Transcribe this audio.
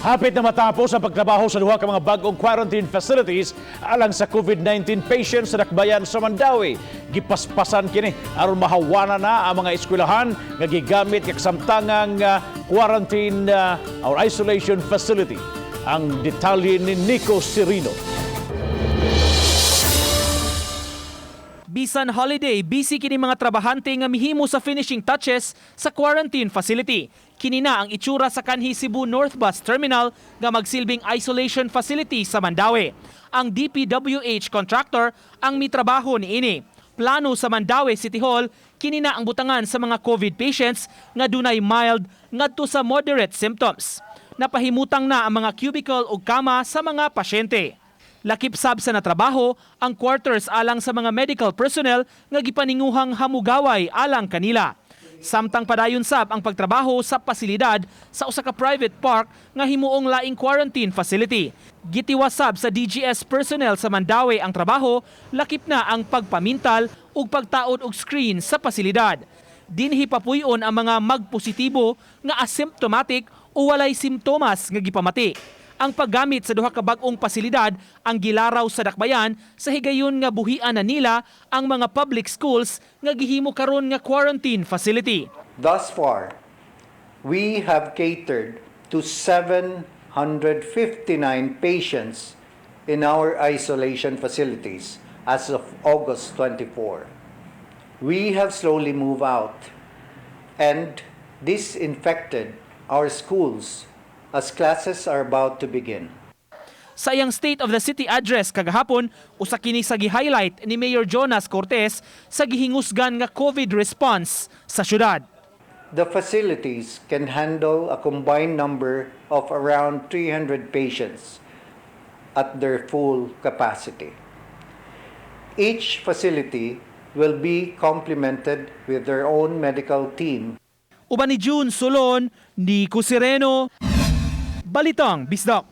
Hapit na matapos ang pagtrabaho sa duha ka mga bag-ong quarantine facilities alang sa COVID-19 patients sa dakbayan sa Mandaue. Gipaspasan kini aron mahawanan na ang mga eskwelahan nga gigamit nga kasamtangang quarantine or isolation facility. Ang detalye ni Nico Serino. Bisan holiday, busy kini mga trabahante nga mihimo sa finishing touches sa quarantine facility. Kini na ang itsura sa kanhi Cebu North Bus Terminal nga magsilbing isolation facility sa Mandaue. Ang DPWH contractor ang mitrabaho niini. Plano sa Mandaue City Hall, kini na ang butangan sa mga COVID patients nga dunay mild ngadto sa moderate symptoms. Napahimutang na ang mga cubicle ug kama sa mga pasyente. Lakip sab sa natrabaho ang quarters alang sa mga medical personnel nga gipaninguhang hamugaway alang kanila. Samtang padayon sab ang pagtrabaho sa pasilidad sa usa ka private park nga himuong laing quarantine facility. Gitiwas sab sa DGS personnel sa Mandaue ang trabaho, lakip na ang pagpamintal ug pagtaod og screen sa pasilidad. Dinhi papuy-on ang mga magpositibo nga asymptomatic o walay simptomas nga gipamati. Ang paggamit sa duha ka bag-ong pasilidad ang gilaraw sa dakbayan sa higayon nga buhian na nila ang mga public schools nga gihimo karon nga quarantine facility. Thus far, we have catered to 759 patients in our isolation facilities as of August 24. We have slowly moved out and disinfected our schools as classes are about to begin. Sa iyang State of the City address kagahapon, usa kini sa gi-highlight ni Mayor Jonas Cortes sa gihingusgan nga COVID response sa syudad. The facilities can handle a combined number of around 300 patients at their full capacity. Each facility will be complemented with their own medical team. Uban ni June Solon, Nico Sereno, Balitang Bisdak.